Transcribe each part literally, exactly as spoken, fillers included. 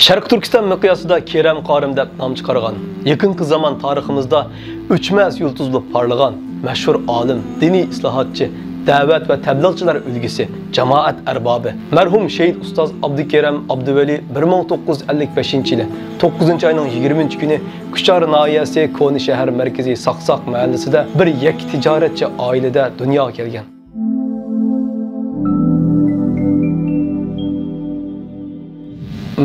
شەرقىي تۈركىستان مىقياسىدا كېرەم قارىم دەپ نام چىقارغان، يېقىنقى زامان تارىخىمىزدا ئۆچمەس يۇلتۇز بولۇپ پارلىغان مەشھۇر ئالىم، دىنىي ئىسلاھاتچى، دەۋەت ۋە تەبلىغچىلار ئۈلگىسى، جامائەت ئەربابى، مەرھۇم شېھىت ئۇستاز ئابدۇكېرەم ئابدۇۋەلى بىر مىڭ توققۇز يۈز ئەللىك بەشىنچى يىلى توققۇزىنچى ئاينىڭ يىگىرمىنچى كۈنى كۇچار ناھىيەسى كونا شەھەر مەركىزى ساقساق مەھەللىسىدە بىر يەككە تىجارەتچى ئائىلىدە دۇنياغا كەلگەن.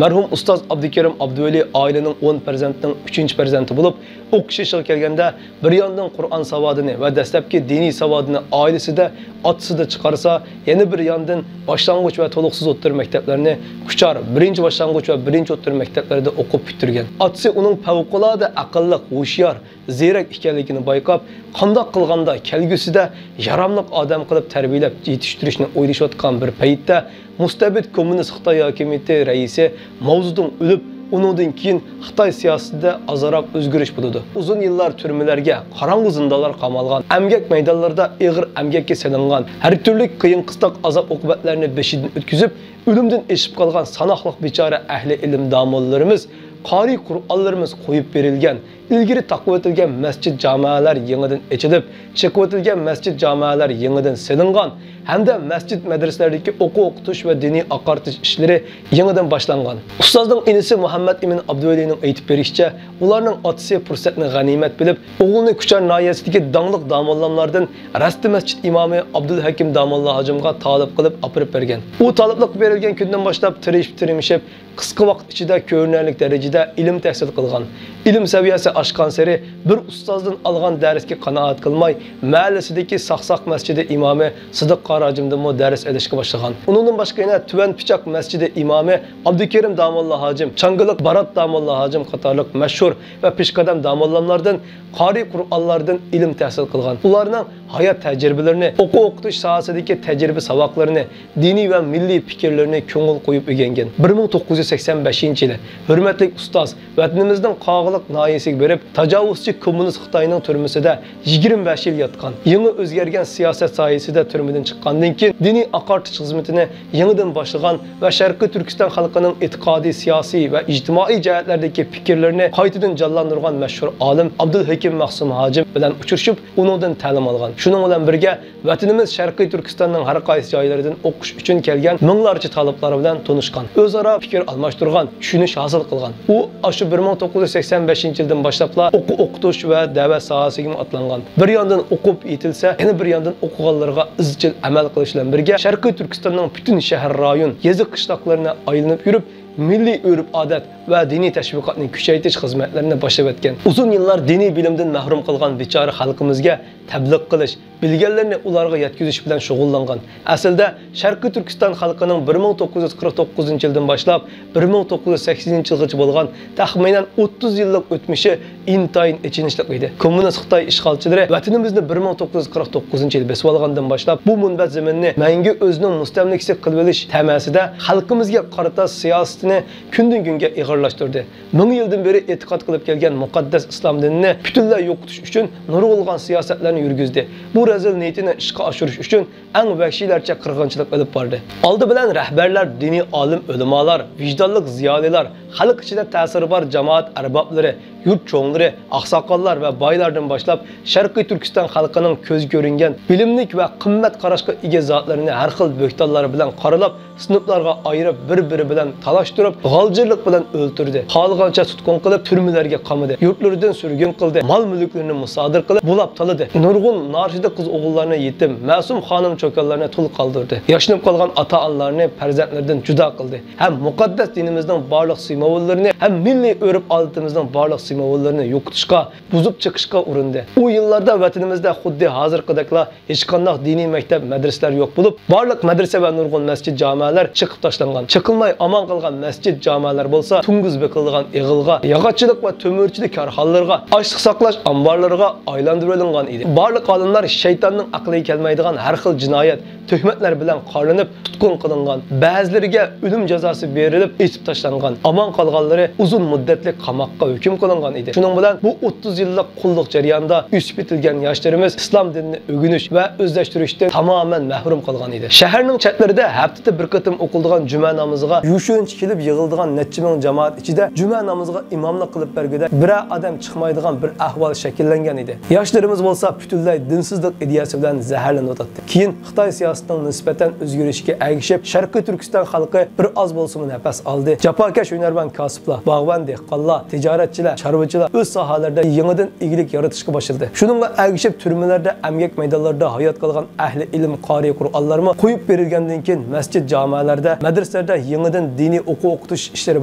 مەرھۇم ئۇستاز ئابدۇكېرىم ئابدۇۋەلى ئائىلىنىڭ ئون پەرزەنتنىڭ ئۈچىنچى پەرزەنتى بولۇپ، ئوقۇش يېشىغا كەلگەندە، بىر ياندىن قۇرئان ساۋادىنى ۋە دەسلەپكى دىنىي ساۋادىنى ئائىلىسىدە، ئاتىسىدا چىقارسا، يەنە بىر ياندىن باشلانغۇچ ۋە تولۇقسىز ئوتتۇرا مەكتەپلەرنى كۇچار بىرىنچى باشلانغۇچ ۋە بىرىنچى ئوتتۇرا مەكتەپلىرىدە ئوقۇپ پۈتتۈرگەن. ئاتىسى ئۇنىڭ پەۋقۇلئاددە ئەقىللىق، ھوشيار، زېرەك ئىكەنلىكىنى بايقاپ، قانداق قىلغاندا كەلگۈسىدە ياراملىق ئادەم قىلىپ تەربىيەلەپ يېتىشتۈرۈشنى ئويلىشىۋاتقان بىر پەيتتە، مۇستەبىت كوممۇنىست خىتاي ھاكىمىيىتى رەئىسى ماۋزېدۇڭ ئۆلۈپ، ئۇنىڭدىن كېيىن خىتاي سىياسىتىدە ئازراق ئۆزگىرىش بولىدۇ. ئۇزۇن يىللار تۈرمىلەرگە، قاراڭغۇ زىندانلارغا قامالغان، ئەمگەك مەيدانلىرىدا ئېغىر ئەمگەككە سېلىنغان، ھەر تۈرلۈك قىيىن-قىستاق ئازاب-ئوقۇبەتلەرنى بېشىدىن ئۆتكۈزۈپ، ئۆلۈمدىن ئېشىپ قالغان ساناقلىق بىچارە ئەھلى ئىلىم داموللىرىمىز، قارىي قۇرئانلىرىمىز قويۇپ بېرىلگەن، ئىلگىرى تاقىۋېتىلگەن مەسچىت جامەلەر يېڭىدىن ئېچىلىپ، چېقىۋېتىلگەن مەسچىت جامەلەر يېڭىدىن سېلىنغان ھەمدە مەسچىت مەدرىسىلەردىكى ئوقۇ-ئوقۇتۇش ۋە دىنىي ئاقارتىش ئىشلىرى يېڭىدىن باشلانغان. ئۇستازنىڭ ئىنىسى مۇھەممەد ئىمىن ئابدۇۋەلىنىڭ ئېيتىپ بېرىشىچە، ئۇلارنىڭ ئاتىسى پۇرسەتنى غەنىيمەت بىلىپ، ئوغلىنى كۇچار ناھىيەسىدىكى داڭلىق داموللاملاردىن رەستە مەسچىت ئىمامى ئابدۇلھەكىم داموللا ھاجىمغا تالىپ قىلىپ ئاپىرىپ بەرگەن. ئۇ تالىپلىق بېرىلگەن كۈندىن باشلاپ تىرىشىپ-تىرمىشىپ، قىسقا ۋاقىت ئىچىدە كۆرۈنەرلىك دەرىجىدە ئىلىم تەھسىل قىلغان. ئىلىم سەۋىيەسى ئاشقانسېرى بىر ئۇستازدىن ئالغان دەرسكە قانائەت قىلماي، مەھەللىسىدىكى ساقساق مەسچىدى ئىمامى سىدىق قارى ھاجىمدىنمۇ دەرس ئېلىشقا باشلىغان. ئۇنىڭدىن باشقا يەنە تۆۋەن پىچاق مەسچىدى ئىمامى ئابدۇكېرىم داموللا ھاجىم، چاڭگىلىق بارات داموللا ھاجىم قاتارلىق مەشھۇر ۋە پېشقەدەم داموللاملاردىن قارىي قۇرئانلاردىن ئىلىم تەھسىل قىلغان. ئۇلارنىڭ ھايات تەجرىبىلىرىنى، ئوقۇ-ئوقۇتۇش ساھەسىدىكى تەجرىبە ساۋاقلىرىنى، دىنىي ۋە مىللىي پىكىرلىرىنى كۆڭۈل قويۇپ ئۆگەنگەن. بىر مىڭ توققۇز يۈز سەكسەن بەشىنچى يىلى ھۆرمەتلىك ئۇستاز ۋەتىنىمىزنىڭ قاغىلىق ناھىيەسىگە بېرىپ، تاجاۋۇزچى كوممۇنىست خىتاينىڭ تۈرمىسىدە يىگىرمە بەش يىل ياتقان. يېڭى ئۆزگەرگەن سىياسەت ساھەسىدە تۈرمىدىن چىققاندىن كېيىن، دىنىي ئاقارتىش خىزمىتىنى يېڭىدىن باشلىغان ۋە شەرقىي تۈركىستان خەلقىنىڭ ئېتىقادىي، سىياسىي ۋە ئىجتىمائىي جەھەتلەردىكى پىكىرلىرىنى قايتىدىن جانلاندۇرغان مەشھۇر ئالىم ئابدۇلھېكىم مەخسۇم ھاجىم بىلەن ئۇچرىشىپ، ئۇنىڭدىن تەلىم ئالغان. شۇنىڭ بىلەن بىرگە، ۋەتىنىمىز شەرقىي تۈركىستاننىڭ ھەر قايسى جايلىرىدىن ئوقۇش ئۈچۈن كەلگەن مىڭلارچە تالىپلار بىلەن تونۇشقان، ئۆزئارا پىكىر ئالماشتۇرغان، چۈشىنىش ھاسىل قىلغان. ئۇ ئاشۇ بىر مىڭ توققۇز يۈز سەكسەن بەشىنچى يىلدىن باشلاپلا ئوقۇ-ئوقۇتۇش ۋە دەۋەت ساھەسىگىمۇ ئاتلانغان. بىر ياندىن ئوقۇپ يېتىلسە، يەنە بىر ياندىن ئوقۇغانلىرىغا ئىزچىل ئەمەل قىلىش بىلەن بىرگە، شەرقىي تۈركىستاننىڭ پۈتۈن شەھەر، رايون، يېزا، قىشلاقلىرىنى ئايلىنىپ يۈرۈپ، مىللىي ئۆرپ-ئادەت ۋە دىنىي تەشۋىقاتنى كۈچەيتىش خىزمەتلىرىنى باشلىۋەتكەن. ئۇزۇن يىللار دىنىي بىلىمدىن مەھرۇم قالغان بىچارە خەلقىمىزگە تەبلىغ قىلىش، بىلگەنلىرىنى ئۇلارغا يەتكۈزۈش بىلەن شۇغۇللانغان. ئەسلىدە، شەرقىي تۈركىستان خەلقىنىڭ بىر مىڭ توققۇز يۈز قىرىق توققۇزىنچى يىلدىن باشلاپ بىر مىڭ توققۇز يۈز سەكسىنىنچى يىلغىچە بولغان تەخمىنەن ئوتتۇز يىللىق ئۆتمۈشى ئىنتايىن ئېچىنىشلىق ئىدى. كوممۇنىست خىتاي ئىشغالچىلىرى ۋەتىنىمىزنى بىر مىڭ توققۇز يۈز قىرىق توققۇزىنچى يىلى بېسىۋالغاندىن باشلاپ، بۇ مۇنبەت زېمىننى مەڭگۈ ئۆزىنىڭ مۇستەملىكىسى قىلىۋېلىش تەمەسىدە، خەلقىمىزگە قارىتا سىياسىتىنى كۈندىن-كۈنگە ئېغىرلاشتۇردى. مىڭ يىلدىن بېرى ئېتىقاد قىلىپ كەلگەن مۇقەددەس ئىسلام دىنىنى پۈتۈنلەي يوقىتىش ئۈچۈن نۇرغۇنلىغان سىياسەتلەرنى يۈرگۈزدى. بۇ رەزىل نىيىتىنى ئىشقا ئاشۇرۇش ئۈچۈن ئەڭ ۋەھشىيلەرچە قىرغىنچىلىق ئېلىپ باردى. ئالدى بىلەن رەھبەرلەر، دىنىي ئالىم، ئۆلىمالار، ۋىجدانلىق زىيالىيلار، خەلق ئىچىدە تەسىرى بار جامائەت ئەربابلىرى، يۇرت چوڭلىرى، ئاقساقاللار ۋە بايلاردىن باشلاپ، شەرقىي تۈركىستان خەلقىنىڭ كۆزگە كۆرۈنگەن بىلىملىك ۋە قىممەت قاراشقا ئىگە زاتلىرىنى ھەر خىل بۆھتانلار بىلەن قارىلاپ، سىنىپلارغا ئايرىپ، بىر-بىرى بىلەن تالاشتۇرۇپ، غالجىرلىق بىلەن ئۆلتۈردى. خالىغانچە تۇتقۇن قىلىپ، تۈرمىلەرگە قامىدى. يۇرتلىرىدىن سۈرگۈن قىلدى. مال-مۈلۈكلىرىنى مۇسادىرە قىلىپ، بۇلاپ تالىدى. نۇرغۇن نارشىدا قىز-ئوغۇللارنى يېتىم، مەسۇم خانىم-چوكانلارنى تۇل قالدۇردى. ياشىنىپ قالغان ئاتا-ئانىلارنى پەرزەنتلىرىدىن جۇدا قىلدى. ھەم مۇقەددەس دىنىمىزنىڭ بارلىق سىمۋوللىرىنى، ھەم مىللىي ئۆرپ-ئادىتىمىزنىڭ بارلىق سىمۋوللىرىنى يوقىتىشقا، بۇزۇپ چىقىشقا ئۇرۇندى. ئۇ يىللاردا ۋەتىنىمىزدە خۇددى ھازىرقىدەكلا ھېچقانداق دىنىي مەكتەپ، مەدرىسىلەر يوق بولۇپ، بارلىق مەدرىسە ۋە نۇرغۇن مەسچىت جامەلەر چېقىپ تاشلانغان. چېقىلماي ئامان قالغان مەسچىت جامەلەر بولسا توڭگۇز بېقىلىدىغان ئېغىلغا، ياغاچچىلىق ۋە تۆمۈرچىلىك كارخانىلىرىغا، ئاشلىق ساقلاش ئامبارلىرىغا ئايلاندۇرۇۋېلىنغان ئىدى. بارلىق ئالىملار شەيتاننىڭ ئەقلىگە كەلمەيدىغان ھەر خىل جىنايەت، تۆھمەتلەر بىلەن قارىلىنىپ تۇتقۇن قىلىنغان. بەزىلىرىگە ئۆلۈم جازاسى بېرىلىپ ئېتىپ تاشلانغان. ئامان قالغانلىرى ئۇزۇن مۇددەتلىك قاماققا ھۆكۈم قىلىنغان. ئىدى. شۇنىڭ بىلەن بۇ ئوتتۇز يىللىق قۇللۇق جەريانىدا ئۆسۈپ يېتىلگەن ياشلىرىمىز ئىسلام دىنىنى ئۆگىنىش ۋە ئۆزلەشتۈرۈشتىن تامامەن مەھرۇم قالغان ئىدى. شەھەرنىڭ چەتلىرىدە ھەپتىدە بىر قېتىم ئوقۇلىدىغان جۈمە نامىزىغا يوشۇرۇنچە كېلىپ يىغىلىدىغان نەچچە مىڭ جامائەت ئىچىدە جۈمە نامىزىغا ئىماملىق قىلىپ بەرگۈدەك بىرەر ئادەم چىقمايدىغان بىر ئەھۋال شەكىللەنگەن ئىدى. ياشلىرىمىز بولسا پۈتۈنلەي دىنسىزلىق ئىدىيەسى بىلەن زەھەرلىنىۋاتاتتى. كېيىن خىتاي سىياسىتىنىڭ نىسبەتەن ئۆزگىرىشىگە ئەگىشىپ، شەرقىي تۈركىستان خەلقى بىر ئاز بولسىمۇ نەپەس ئالدى. جاپاكەش ھۈنەرۋەن كاسىپلار، باغۋەن، دېھقانلار، تىجارەتچىلەر، چارۋىچىلار ئۆز ساھەلىرىدە يېڭىدىن ئىگىلىك يارىتىشقا باشلىدى. شۇنىڭغا ئەگىشىپ، تۈرمىلەردە، ئەمگەك مەيدانلىرىدا ھايات قالغان ئەھلى ئىلىم قارىي قۇرئانلارمۇ قويۇپ بېرىلگەندىن كېيىن، مەسچىت جامەلەردە، مەدرىسىلەردە يېڭىدىن دىنىي ئوقۇ-ئوقۇتۇش ئىشلىرى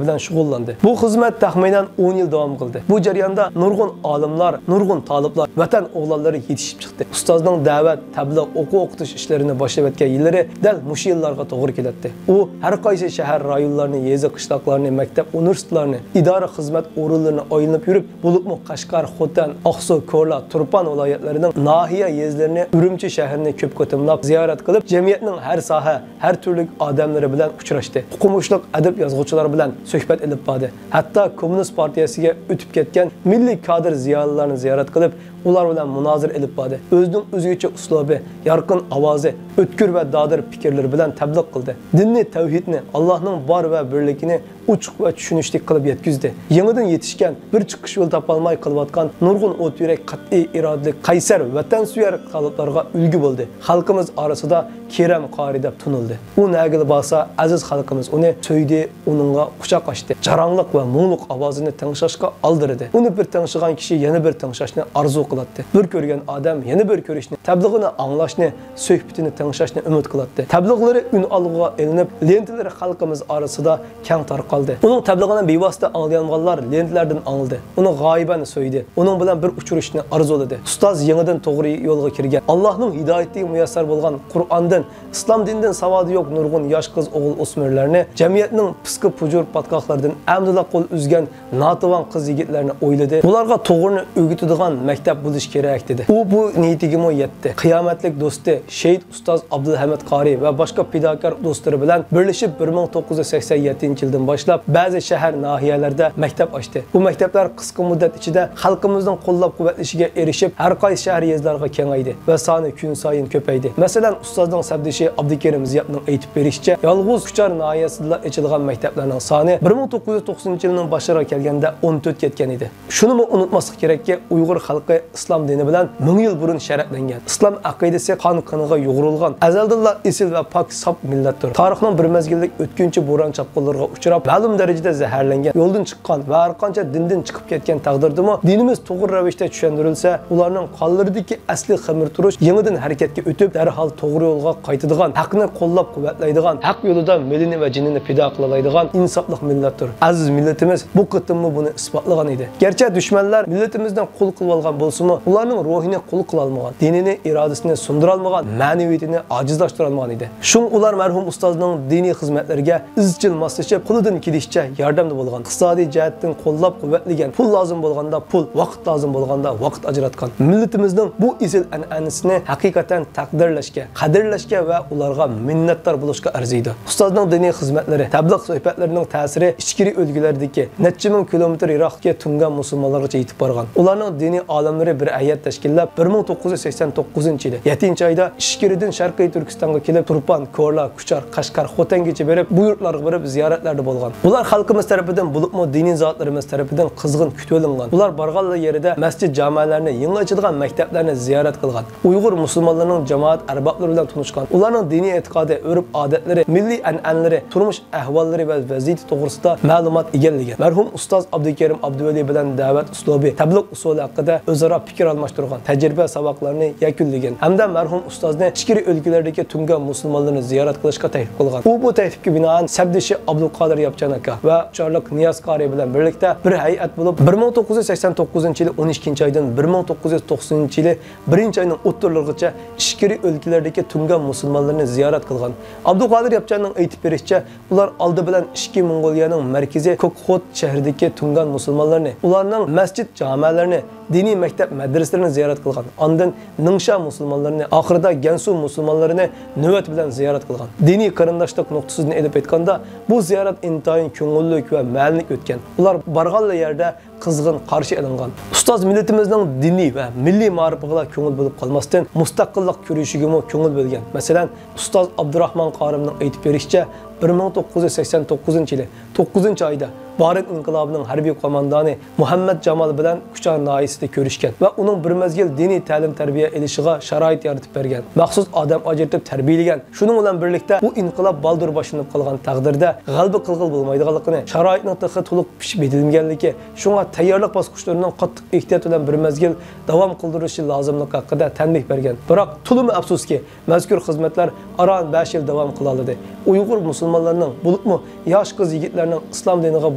بىلەن شۇغۇللاندى. بۇ خىزمەت تەخمىنەن ئون يىل داۋام قىلدى. بۇ جەرياندا نۇرغۇن ئالىملار، نۇرغۇن تالىپلار، ۋەتەن ئوغلانلىرى يېتىشىپ چىقتى. ئۇستازنىڭ دەۋەت، تەبلىغ، ئوقۇ-ئوقۇتۇش ئىشلىرىنى باشلىۋەتكەن يىللىرى دەل مۇشۇ يىللارغا توغرا كېلەتتى. ئۇ ھەر قايسى شەھەر، رايونلارنى، يېزا، قىشلاقلارنى، مەكتەپ، ئۇنىۋېرسىتېتلارنى، ئىدارە، خىزمەت ئورۇنلىرىنى ئايلىنىپ يۈرۈپ، بولۇپمۇ قەشقەر، خوتەن، ئاقسۇ، كورلا، تۇرپان ۋىلايەتلىرىنىڭ ناھىيە، يېزىلىرىنى، ئۈرۈمچى شەھىرىنى كۆپ قېتىملاپ زىيارەت قىلىپ، جەمئىيەتنىڭ ھەر ساھە، ھەر تۈرلۈك ئادەملىرى بىلەن ئۇچراشتى. ئوقۇمۇشلۇق ئەدىب يازغۇچىلار بىلەن سۆھبەت ئېلىپ باردى. ھەتتا كوممۇنىست پارتىيەسىگە ئۆتۈپ كەتكەن مىللىي كادىر زىيالىيلارنى زىيارەت قىلىپ، ئۇلار بىلەن مۇنازىرە ئېلىپ باردى. ئۆزىنىڭ ئۆزگىچە ئۇسلۇبى، يارقىن ئاۋازى، ئۆتكۈر ۋە دادىر پىكىرلىرى بىلەن تەبلىغ قىلدى. دىننى، تەۋھىدنى، ئاللاھنىڭ بار ۋە بىرلىكىنى ئوچۇق ۋە چۈشىنىشلىك قىلىپ يەتكۈزدى. يېڭىدىن يېتىشكەن، بىر چىقىش يول تاپالماي قېلىۋاتقان نۇرغۇن ئوت يۈرەك، قەتئىي ئىرادىلىك، قەيسەر، ۋەتەنسۆيەر تالىپلارغا ئۈلگە بولدى. خەلقىمىز ئارىسىدا كېرەم قارىي دەپ تونۇلدى. ئۇ نەگىلا بارسا، ئەزىز خەلقىمىز ئۇنى سۆيدى، ئۇنىڭغا قۇچاق ئاچتى. جاراڭلىق ۋە مۇڭلۇق ئاۋازىنى تىڭشاشقا ئالدىرىدى. ئۇنى بىر تىڭشىغان كىشى يەنە بىر تىڭشاشنى ئارزۇ قىلاتتى. بىر كۆرگەن ئادەم يەنە بىر كۆرۈشنى، تەبلىغىنى ئاڭلاشنى، سۆھبىتىنى تىڭشاشنى ئۈمىد قىلاتتى. تەبلىغلىرى ئۈن ئالغۇغا ئېلىنىپ، لېنتىلىرى خەلقىمىز ئارىسىدا كەڭ تارقالدى. ئۇنىڭ تەبلىغىنى بىۋاسىتە ئاڭلىيالمىغانلار لېنتىلەردىن ئاڭلىدى. ئۇنى غايىبانە سۆيدى. ئۇنىڭ بىلەن بىر ئۇچرىشىشنى ئارزۇلىدى. ئۇستاز يېڭىدىن توغرا يولغا كىرگەن، ئاللاھنىڭ ھىدايىتى مۇيەسسەر بولغان قۇرئاندىن، ئىسلام دىنىدىن ساۋادى يوق نۇرغۇن ياش قىز-ئوغۇل-ئۆسمۈرلەرنى، جەمئىيەتنىڭ پىسقى-پۇجۇر پاتقاقلىرىدىن ئەمدىلا قول ئۈزگەن ناتىۋان قىز-يىگىتلەرنى ئويلىدى. بۇلارغا توغرىنى ئۆگىتىدىغان مەكتەپ بولۇش كېرەك، دېدى. ئۇ بۇ نىيىتىگىمۇ يەتتى. قىيامەتلىك دوستى، شېھىت ئۇستاز ئابدۇلھەمىد قارىي ۋە باشقا پىداكار دوستلىرى بىلەن بىرلىشىپ، بىر مىڭ توققۇز يۈز سەكسەن يەتتىنچى يىلدىن باشلاپ بەزى شەھەر، ناھىيەلەردە مەكتەپ ئاچتى. بۇ مەكتەپلەر قىسقا مۇددەت ئىچىدە خەلقىمىزنىڭ قوللاپ-قۇۋۋەتلىشىگە ئېرىشىپ، ھەر قايسى شەھەر، يېزىلارغا كېڭەيدى ۋە سانى كۈنسايىن كۆپەيدى. مەسىلەن، ئۇستازنىڭ سەپدىشى ئابدۇكېرىم زىياپنىڭ ئېيتىپ بېرىشىچە، يالغۇز كۇچار ناھىيەسىدىلا ئېچىلغان مەكتەپلەرنىڭ سانى بىر مىڭ توققۇز يۈز توقسىنىنچى يىلنىڭ باشلىرىغا كەلگەندە ئون تۆتكە يەتكەن ئىدى. شۇنىمۇ ئۇنتۇماسلىق كېرەككى، ئۇيغۇر خەلقى ئىسلام دىنى بىلەن مىڭ يىل بۇرۇن شەرەپلەنگەن. ئىسلام ئەقىدىسى قان-قېنىغا يۇغۇرۇلغان، ئەزەلدىنلا ئېسىل ۋە پاك، ساپ مىللەتتۇر. تارىخنىڭ بىر مەزگىللىك ئۆتكۈنچى بوران-چاپقۇنلىرىغا ئۇچراپ، مەلۇم دەرىجىدە زەھەرلەنگەن، يولدىن چىققان ۋە ھەرقانچە دىندىن چىقىپ كەتكەن تەقدىردىمۇ، دىنىمىز توغرا رەۋىشتە چۈشەندۈرۈلسە، ئۇلارنىڭ قانلىرىدىكى ئەسلىي خېمىرتۇرۇش يېڭىدىن ھەرىكەتكە ئۆتۈپ، دەرھال توغرا يولغا قايتىدىغان، ھەقنى قوللاپ-قۇۋۋەتلەيدىغان، ھەق يولىدا مېلىنى ۋە جېنىنى پىدا قىلالايدىغان ئىنساپلىق مىللەتتۇر. ئەزىز مىللىتىمىز بۇ قېتىممۇ بۇنى ئىسپاتلىغان ئىدى. گەرچە دۈشمەنلەر مىللىتىمىزنى قۇل قىلىۋالغان بولسىمۇ، ئۇلارنىڭ روھىنى قۇل قىلالمىغان، دىنىنى، ئىرادىسىنى سۇندۇرالمىغان، مەنىۋىيىتىنى ئاجىزلاشتۇرالمىغان ئىدى. شۇڭا ئۇلار مەرھۇم ئۇستازنىڭ دىنىي خىزمەتلىرىگە ئىزچىل ماسلىشىپ، قولىدىن كېلىشىچە ياردەمدە بولغان، ئىقتىسادىي جەھەتتىن قوللاپ-قۇۋۋەتلىگەن، پۇل لازىم بولغاندا پۇل، ۋاقىت لازىم بولغاندا ۋاقىت ئاجراتقان. مىللىتىمىزنىڭ بۇ ئېسىل ئەنئەنىسىنى ھەقىقەتەن تەقدىرلەشكە، قەدىرلەشكە ۋە ئۇلارغا مىننەتدار بولۇشقا ئەرزىيدۇ. ئۇستازنىڭ دىنىي خىزمەتلىرى، تەبلىغ سۆھبەتلىرىنىڭ تەسىرى ئىچكىرى ئۆلكىلەردىكى نەچچە مىڭ كىلومېتىر يىراقتىكى تۇڭگان مۇسۇلمانلىرىغىچە يېتىپ بارغان. ئۇلارنىڭ دىنىي ئالىملىرى بىر ھەيئەت تەشكىللەپ، بىر مىڭ توققۇز يۈز سەكسەن توققۇزىنچى يىلى يەتتىنچى ئايدا ئىچكىرىدىن شەرقىي تۈركىستانغا كېلىپ، تۇرپان، كورلا، كۇچار، قەشقەر، خوتەنگىچە بېرىپ، بۇ يۇرتلارغا بېرىپ زىيارەتلەردە بولغان. ئۇلار خەلقىمىز تەرىپىدىن، بولۇپمۇ دىنىي زاتلىرىمىز تەرىپىدىن قىزغىن كۈتۈۋېلىنغان. ئۇلار بارغانلا يېرىدە مەسچىت جامەلەرنى، يېڭى ئېچىلغان مەكتەپلەرنى زىيارەت قىلغان. ئۇيغۇر مۇسۇلمانلىرىنىڭ جامائەت ئەربابلىرى بىلەن تونۇشقان. ئۇلارنىڭ دىنىي ئېتىقادى، ئۆرپ-ئادەتلىرى، مىللىي ئەنئەنىلىرى، تۇرمۇش ئەھۋاللىرى ۋە ۋەزىيىتى توغرىسىدا مەلۇمات ئىگىلىگەن. مەرھۇم ئۇستاز ئابدۇكېرىم ئابدۇۋەلى بىلەن دەۋەت ئۇسلۇبى، تەبلىغ ئۇسۇلى ھەققىدە ئۆزئارا پىكىر ئالماشتۇرغان، تەجرىبە ساۋاقلىرىنى يەكۈنلىگەن ھەمدە مەرھۇم ئۇستازنى ئىچكىرى ئۆلكىلەردىكى تۇڭگان مۇسۇلمانلىرىنى زىيارەت قىلىشقا تەكلىپ قىلغان. ئۇ بۇ تەكلىپكە بىنائەن سەپدىشى ئابدۇقادىر ياپچان ئاكا ۋە ئۇچارلىق نىياز قارىي بىلەن بىرلىكتە بىر ھەيئەت بولۇپ، بىر مىڭ توققۇز يۈز سەكسەن توققۇزىنچى يىلى ئون ئىككىنچى ئايدىن بىر مىڭ توققۇز يۈز توقسىنىنچى يىلى بىرىنچى ئاينىڭ ئوتتۇرىلىرىغىچە ئىچكىرى ئۆلكىلەردىكى تۇڭگان مۇسۇلمانلىرىنى زىيارەت قىلغان. ئابدۇقادىر ياپچاننىڭ ئېيتىپ بېرىشىچە، ئۇلار ئالدى بىلەن ئىچكى موڭغۇلىيەنىڭ مەركىزى كوكخوت شەھىرىدىكى تۇڭگان مۇسۇلمانلىرىنى، ئۇلارنىڭ مەسچىت جامەلىرىنى، دىنىي مەكتەپ مەدرىسىلىرىنى زىيارەت قىلغان. ئاندىن نىڭشا مۇسۇلمانلىرىنى، ئاخىرىدا گەنسۇ مۇسۇلمانلىرىنى نۆۋەت بىلەن زىيارەت قىلغان. دىنىي قېرىنداشلىق نۇقتىسىدىن ئېلىپ ئېيتقاندا، بۇ زىيارەت ئىنتايىن كۆڭۈللۈك ۋە مەنىلىك ئۆتكەن. ئۇلار بارغانلا يەردە قىزغىن قارشى ئېلىنغان. ئۇستاز مىللىتىمىزنىڭ دىنىي ۋە مىللىي مائارىپىغىلا كۆڭۈل بۆلۈپ قالماستىن، مۇستەقىللىق كۈرىشىگىمۇ كۆڭۈل بۆلگەن. مەسىلەن، ئۇستاز ئابدۇراخمان قارىمنىڭ ئېيتىپ بېرىشىچە، بىر مىڭ توققۇز يۈز سەكسەن توققۇزىنچى يىلى توققۇزىنچى ئايدا بارىن ئىنقىلابىنىڭ ھەربىي قوماندانى مۇھەممەد جامال بىلەن كۇچا ناھىيەسىدە كۆرۈشكەن ۋە ئۇنىڭ بىر مەزگىل دىنىي تەلىم-تەربىيە ئېلىشىغا شارائىت يارىتىپ بەرگەن، مەخسۇس ئادەم ئاجرىتىپ تەربىيەلىگەن. شۇنىڭ بىلەن بىرلىكتە، بۇ ئىنقىلاب بالدۇر باشلىنىپ قالغان تەقدىردە، غەلىبە قىلغىلى بولمايدىغانلىقىنى، شارائىتنىڭ تېخى تولۇق پىشىپ يېتىلمىگەنلىكى، شۇڭا تەييارلىق باسقۇچلىرىنىڭ قاتتىق ئېھتىيات بىلەن بىر مەزگىل داۋام قىلدۇرۇلۇشى لازىملىقى ھەققىدە تەنبىھ بەرگەن. بىراق، تولىمۇ ئەپسۇسكى، مەزكۇر خىزمەتلەر ئاران بەش يىل داۋام قىلالىدى. ئۇيغۇر مۇسۇلمانلىرىنىڭ، بولۇپمۇ ياش قىز-يىگىتلەرنىڭ ئىسلام دىنىغا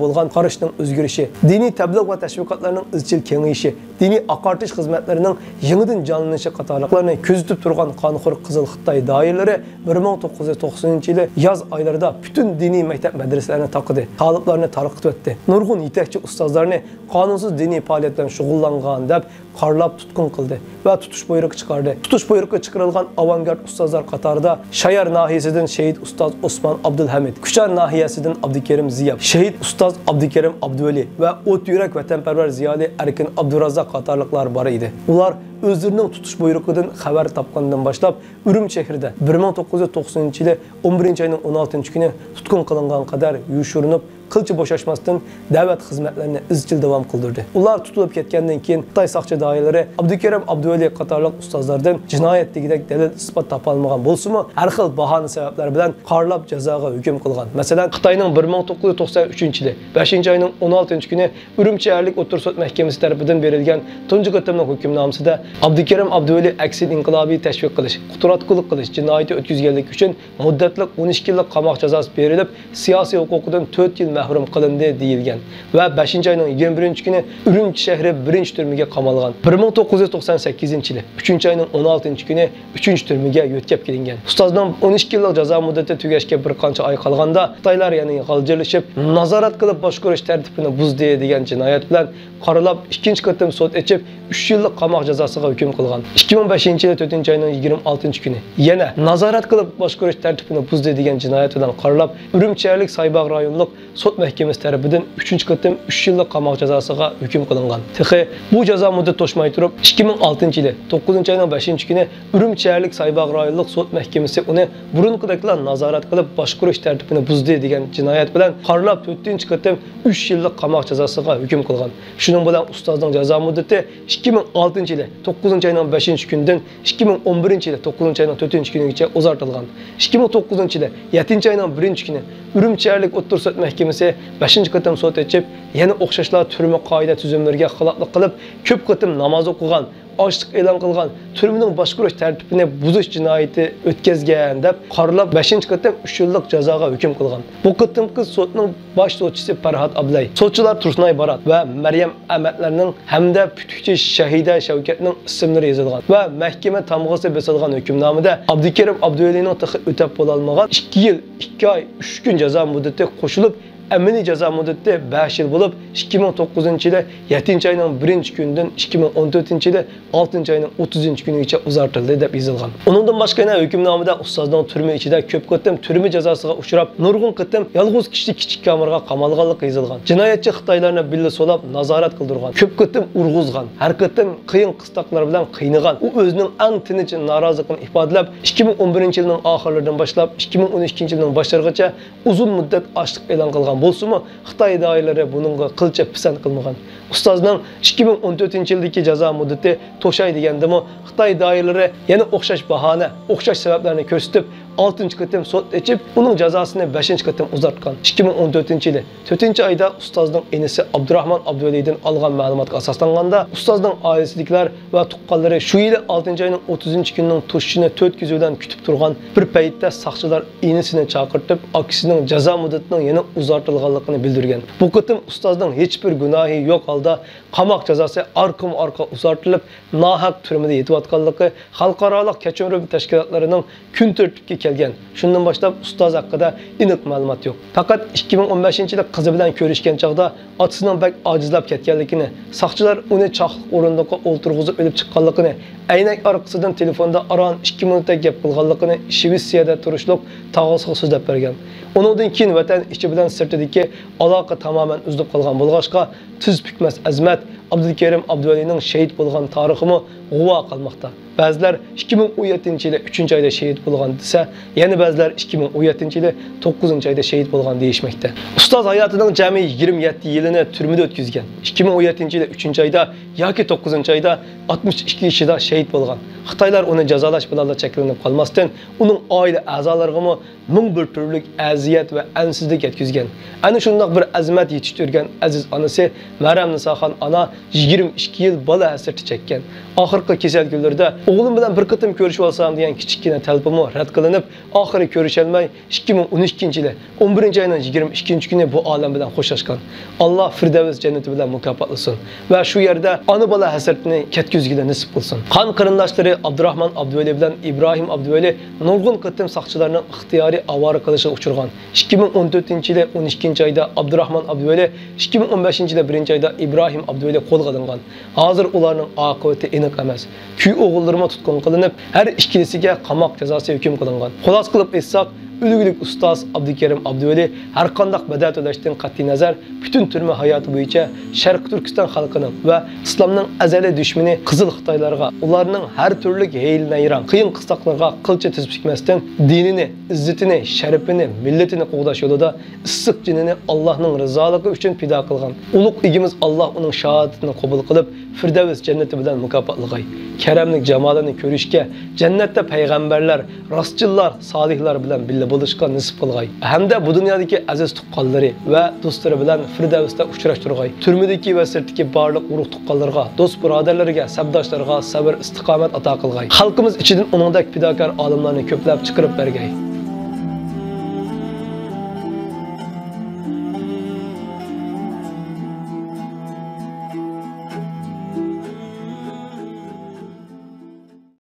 بولغان قارىشىنىڭ ئۆزگىرىشى، دىنىي تەبلىغ ۋە تەشۋىقاتلارنىڭ ئىزچىل كېڭىيىشى، دىنىي ئاقارتىش خىزمەتلىرىنىڭ يېڭىدىن جانلىنىشى قاتارلىقلارنى كۆزىتىپ تۇرغان قانخور قىزىل خىتاي دائىرىلىرى بىر مىڭ توققۇز يۈز توقسىنىنچى يىلى ياز ئايلىرىدا پۈتۈن دىنىي مەكتەپ مەدرىسىلەرنى تاقىدى، تالىپلارنى تارقىتىۋەتتى. نۇرغۇن يېتەكچى ئۇستازلارنى قانۇنسىز دىنىي پائالىيەت بىلەن شۇغۇللانغان دەپ قارىلاپ تۇتقۇن قىلدى ۋە تۇتۇش بۇيرۇقى چىقاردى. تۇتۇش بۇيرۇقى چىقىرىلغان ئاۋانگارت ئۇستازلار قاتارىدا شايار ناھىيەسىدىن شېھىت ئۇستاز ئوسمان ئابدۇلھەمىد، كۇچا ناھىيەسىدىن ئابدۇكېرىم زىياپ، شېھىت ئۇستاز ئابدۇكېرىم ئابدۇۋەلى ۋە ئوت يۈرەك ۋەتەنپەرۋەر زىيالىي ئەركىن ئابدۇراززاق قاتارلىقلار بار ئىدى. ئۇلار ئۆزلىرىنىڭ تۇتۇش بۇيرۇقىدىن خەۋەر تاپقاندىن باشلاپ، ئۈرۈمچى شەھىرىدە بىر مىڭ توققۇز يۈز توقسىنىنچى يىلى ئون بىرىنچى ئاينىڭ ئون ئالتىنچى كۈنى تۇتقۇن قىلىنغان قەدەر يوشۇرۇنۇپ، قىلچە بوشاشماستىن دەۋەت خىزمەتلىرىنى ئىزچىل داۋام قىلدۇردى. ئۇلار تۇتۇلۇپ كەتكەندىن كېيىن، خىتاي ساقچى دائىرىلىرى ئابدۇكېرىم ئابدۇۋەلى قاتارلىق ئۇستازلاردىن جىنايەت دېگۈدەك دەلىل-ئىسپات تاپالمىغان بولسىمۇ، ھەر خىل باھانە-سەۋەبلەر بىلەن قارىلاپ جازاغا ھۆكۈم قىلغان. مەسىلەن، خىتاينىڭ بىر مىڭ توققۇز يۈز توقسەن ئۈچىنچى يىلى بەشىنچى ئاينىڭ ئون ئالتىنچى كۈنى ئۈرۈمچى شەھەرلىك ئوتتۇرا سوت مەھكىمىسى تەرىپىدىن بېرىلگەن تۇنجى قېتىملىق ھۆكۈمنامىسىدە ئابدۇكېرىم ئابدۇۋەلى ئەكسىدە ئىنقىلابىي تەشۋىق قىلىش، قۇتراتقۇلۇق قىلىش جىنايىتى ئۆتكۈزگەنلىكى ئۈچۈن مۇددەتلىك ئون ئىككى يىللىق قاماق جازاسى بېرىلىپ، سىياسىي ھوقۇقىدىن تۆت يىل مەھرۇم قىلىندى دېيىلگەن ۋە بەشىنچى ئاينىڭ يىگىرمە بىرىنچى كۈنى ئۈرۈمچى شەھىرى بىرىنچى تۈرمىگە قامالغان. بىر مىڭ توققۇز يۈز توقسان سەككىزىنچى يىلى ئۈچىنچى ئاينىڭ ئون ئالتىنچى كۈنى ئۈچىنچى تۈرمىگە يۆتكەپ كېلىنگەن. ئۇستازنىڭ ئون ئىككى يىللىق جازا مۇددىتى تۈگەشكە بىر قانچە ئاي قالغاندا، خىتايلار يەنە غالجىرلىشىپ، نازارەت قىلىپ باشقۇرۇش تەرتىپىنى بۇزدى دېگەن جىنايەت بىلەن قارىلاپ ئىككىنچى قېتىم سوت ئېچىپ، ئۈچ يىللىق قاماق جازاسىغا ھۆكۈم قىلغان. ئىككى مىڭ بەشىنچى يىلى تۆتىنچى ئاينىڭ يىگىرمە ئالتىنچى كۈنى يەنە نازارەت قىلىپ باشقۇرۇش تەرتىپىنى بۇزدى دېگەن جىنايەت بىلەن قارىلاپ، ئۈرۈمچى شەھەرلىك سايباغ رايونلۇق سوت مەھكىمىسى تەرىپىدىن ئۈچىنچى قېتىم ئۈچ يىللىق قاماق جازاسىغا ھۆكۈم قىلىنغان. تېخى بۇ جازا مۇددىتى توشماي تۇرۇپ، ئىككى مىڭ ئالتىنچى يىلى توققۇزىنچى ئاينىڭ بەشىنچى كۈنى ئۈرۈمچى شەھەرلىك سايباغ رايونلۇق سوت مەھكىمىسى ئۇنى بۇرۇنقىدەكلا نازارەت قىلىپ باشقۇرۇش تەرتىپىنى بۇزدى دېگەن جىنايەت بىلەن قارىلاپ تۆتىنچى قېتىم ئۈچ يىللىق قاماق جازاسىغا ھۆكۈم قىلغان. شۇنىڭ بىلەن ئۇستازنىڭ جازا مۇددىتى ئىككى مىڭ ئالتىنچى يىلى توققۇزىنچى ئاينىڭ بەشىنچى كۈنىدىن ئىككى مىڭ ئون بىرىنچى يىلى توققۇزىنچى ئاينىڭ تۆتىنچى كۈنىگىچە ئۇزارتىلغان. ئىككى مىڭ توققۇزىنچى يىلى يەتتىنچى ئاينىڭ بىرىنچى كۈنى ئۈرۈمچى شەھەرلىك ئوتتۇرا سوت مەھكىمىسى بەشىنچى قېتىم سوت ئېچىپ، يەنە ئوخشاشلا تۈرمە قائىدە تۈزۈملىرىگە خىلاپلىق قىلىپ، كۆپ قېتىم ناماز ئوقۇغان، ئاچلىق ئېلان قىلغان، تۈرمىنىڭ باشقۇرۇش تەرتىپىنى بۇزۇش جىنايىتى ئۆتكەزگەن دەپ قارىلاپ، بەشىنچى قېتىم ئۈچ يىللىق جازاغا ھۆكۈم قىلغان. بۇ قېتىمقى سوتنىڭ باش سوتچىسى پەرھات ئابلەي، سوتچىلار تۇرسۇنئاي بارات ۋە مەريەم ئەمەتلەرنىڭ ھەمدە پۈتۈكچى شەھىدە شەۋكەتنىڭ ئىسىملىرى يېزىلغان ۋە مەھكىمە تامغىسى بېسىلغان ھۆكۈمنامىدە ئابدۇكېرىم ئابدۇۋەلىنىڭ تېخى ئۆتەپ بولالمىغان ئىككى يىل، ئىككى ئاي، ئۈچ كۈن جازا مۇددىتى قوشۇلۇپ، ئەمەلىي جازا مۇددىتى بەش يىل بولۇپ، ئىككى مىڭ توققۇزىنچى يىلى يەتتىنچى ئاينىڭ بىرىنچى كۈنىدىن ئىككى مىڭ ئون تۆتىنچى يىلى ئالتىنچى ئاينىڭ ئوتتۇزىنچى كۈنىگىچە ئۇزارتىلدى، دەپ يېزىلغان. ئۇنىڭدىن باشقا يەنە ھۆكۈمنامىدە ئۇستازنىڭ تۈرمە ئىچىدە كۆپ قېتىم تۈرمە جازاسىغا ئۇچراپ، نۇرغۇن قېتىم يالغۇز كىشىلىك كىچىك كامېرغا قامالغانلىقى يېزىلغان. جىنايەتچى خىتايلارنى بىللە سولاپ، نازارەت قىلدۇرغان. كۆپ قېتىم ئۇرغۇزغان. ھەر قېتىم قىيىن قىستاقلار بىلەن قىينىغان. ئۇ ئۆزىنىڭ ئەڭ تىنچ نارازىلىقىنى ئىپادىلەپ، ئىككى مىڭ ئون بىرىنچى يىلنىڭ ئاخىرلىرىدىن باشلاپ ئىككى مىڭ ئون ئىككىنچى يىلنىڭ باشلىرىغىچە ئۇزۇن مۇددەت ئاچلىق ئېلان قىلغان بولسىمۇ، خىتاي دائىرىلىرى بۇنىڭغا قىلچە پىسەنت قىلمىغان. ئۇستازنىڭ ئىككى مىڭ ئون تۆتىنچى يىلدىكى جازا مۇددىتى توشاي دېگەندىمۇ، خىتاي دائىرىلىرى يەنە ئوخشاش باھانە، ئوخشاش سەۋەبلەرنى كۆرسىتىپ، ئالتىنچى قېتىم سوت ئېچىپ، ئۇنىڭ جازاسىنى بەشىنچى قېتىم ئۇزارتقان. ئىككى مىڭ ئون تۆتىنچى يىلى تۆتىنچى ئايدا ئۇستازنىڭ ئىنىسى ئابدۇراخمان ئابدۇۋەلىدىن ئالغان مەلۇماتقا ئاساسلانغاندا، ئۇستازنىڭ ئائىلىسىدىكىلەر ۋە تۇغقانلىرى شۇ يىلى ئالتىنچى ئاينىڭ ئوتتۇزىنچى كۈنىنىڭ توشۇشىنى تۆت كۆزى بىلەن كۈتۈپ تۇرغان بىر پەيتتە ساقچىلار ئىنىسىنى چاقىرتىپ، ئاكىسىنىڭ جازا مۇددىتىنىڭ يەنە ئۇزارتىلغانلىقىنى بىلدۈرگەن. بۇ قېتىم ئۇستازنىڭ ھېچبىر گۇناھى يوق ھالدا قاماق جازاسى ئارقىمۇ ئارقا ئۇزارتىلىپ، ناھەق تۈرمىدە يېتىۋاتقانلىقى خەلقئارالىق كەچۈرۈم تەشكىلاتلىرىنىڭ كۈن تەرتىپكە كەلگەن. شۇندىن باشلاپ ئۇستاز ھەققىدە ئېنىق مەلۇمات يوق. پەقەت ئىككى مىڭ ئون بەشىنچى يىلى قىزى بىلەن كۆرۈشكەن چاغدا ئاتىسىنىڭ بەك ئاجىزلاپ كەتكەنلىكىنى، ساقچىلار ئۇنى چاقلىق ئورۇندۇققا ئولتۇرغۇزۇپ ئېلىپ چىققانلىقىنى، ئەينەك ئارقىسىدىن تېلېفوندا ئاران ئىككى مىنۇتتەك گەپ قىلغانلىقىنى، شىۋېتسىيەدە تۇرۇشلۇق تاغىسىغا سۆزلەپ بەرگەن. ئۇنىڭدىن كېيىن ۋەتەن ئىچى بىلەن سىرتىدىكى ئالاقە تامامەن ئۈزۈلۈپ قالغان بولغاچقا، تۈز پۈكمەس ئەزىمەت ئابدۇلكېرىم ئابدۇۋەلىنىڭ شېھىت بولغان تارىخىمۇ غۇۋا قالماقتا. بەزىلەر ئىككى مىڭ ئون يەتتىنچى يىلى ئۈچىنچى ئايدا شېھىت بولغان دېسە، يەنە بەزىلەر ئىككى مىڭ ئون يەتتىنچى يىلى توققۇزىنچى ئايدا شېھىت بولغان دېيىشمەكتە. ئۇستاز ھاياتىنىڭ جەمئىي يىگىرمە يەتتە يىلىنى تۈرمىدە ئۆتكۈزگەن. ئىككى مىڭ ئون يەتتىنچى يىلى ئۈچىنچى ئايدا ياكى توققۇزىنچى ئايدا ئاتمىش ئىككى يېشىدا شېھىت بولغان. خىتايلار ئۇنى جازالاش بىلەنلا چەكلىنىپ قالماستىن، ئۇنىڭ ئائىلە ئەزالىرىغىمۇ مىڭ بىر تۈرلۈك ئەزىيەت ۋە ئەنسىزلىك يەتكۈزگەن. ئەنە شۇنداق بىر ئەزىمەت يېتىشتۈرگەن ئەزىز ئانىسى مەرەمنىساخان ئانا يىگىرمە ئىككى يىل بالا ھەسرىتى چەككەن. ئاخىرقى كېسەل كۈنلىرىدە ئوغلۇم بىلەن بىر قېتىم كۆرۈشۈۋالسام دېگەن كىچىككىنە تەلىپىمۇ رەت قىلىنىپ، ئاخىرى كۆرۈشەلمەي، ئىككى مىڭ ئون ئىككىنچى يىلى ئون بىرىنچى ئاينىڭ يىگىرمە ئىككىنچى كۈنى بۇ ئالەم بىلەن خوشلاشقان. ئاللا فىردەۋس جەننىتى بىلەن مۇكاپاتلىسۇن ۋە شۇ يەردە ئانا-بالا ھەسرىتىنى كەتكۈزگىلى نېسىپ قىلسۇن. قان قېرىنداشلىرى ئابدۇراخمان ئابدۇۋەلى بىلەن ئىبراھىم ئابدۇۋەلى نۇرغۇن قېتىم ساقچىلارنىڭ ئىختىيارىي ئاۋارە قىلىشىغا ئۇچرىغان. ئىككى مىڭ ئون تۆتىنچى يىلى ئون ئىككىنچى ئايدا ئابدۇراخمان ئابدۇۋەلى، ئىككى مىڭ ئون بەشىنچى يىلى بىرىنچى ئايدا ئىبراھىم ئابدۇۋەلى قولغا ئېلىنغان. ھازىر ئۇلارنىڭ ئاقىۋىتى ئېنىق ئەمەس. كۈي ئوغۇللىرىمۇ تۇتقۇن قىلىنىپ، ھەر ئىككىلىسىگە قاماق جازاسى ھۆكۈم قىلىنغان. خۇلاسە قىلىپ ئېيتساق، ئۈلگىلىك ئۇستاز ئابدۇكېرىم ئابدۇۋەلى ھەرقانداق بەدەل تۆلەشتىن قەتئىينەزەر، پۈتۈن تۈرمە ھاياتى بويىچە شەرقىي تۈركىستان خەلقىنىڭ ۋە ئىسلامنىڭ ئەزەلىي دۈشمىنى قىزىل خىتايلارغا، ئۇلارنىڭ ھەر تۈرلۈك ھىيلە-نەيرەڭ، قىيىن قىستاقلىرىغا قىلچە تىز پۈكمەستىن، دىنىنى، ئىززىتىنى، شەرىپىنى، مىللىتىنى قوغداش يولىدا ئىسسىق جېنىنى ئاللاھنىڭ رىزالىقى ئۈچۈن پىدا قىلغان ئۇلۇغ ئىگىمىز ئاللاھ ئۇنىڭ شاھادىتىنى قوبۇل قىلىپ، فىردەۋس جەننىتى بىلەن مۇكاپاتلىغاي. كەرەملىك جامالىنى كۆرۈشكە جەننەتتە پەيغەمبەرلەر، راسچىللار، سالىھلار بىلەن بىللە بولۇشقا نېسىپ قىلغاي. ھەمدە بۇ دۇنيادىكى ئەزىز تۇغقانلىرى ۋە دوستلىرى بىلەن فىردەۋستە ئۇچراشتۇرغاي. تۈرمىدىكى ۋە سىرتتىكى بارلىق ئۇرۇق-تۇغقانلىرىغا، دوست-بۇرادەرلىرىگە، سەپداشلىرىغا سەۋر-ئىستىقامەت ئاتا قىلغاي. خەلقىمىز ئىچىدىن ئۇنىڭدەك پىداكار ئالىملارنى كۆپلەپ چىقىرىپ بەرگەي.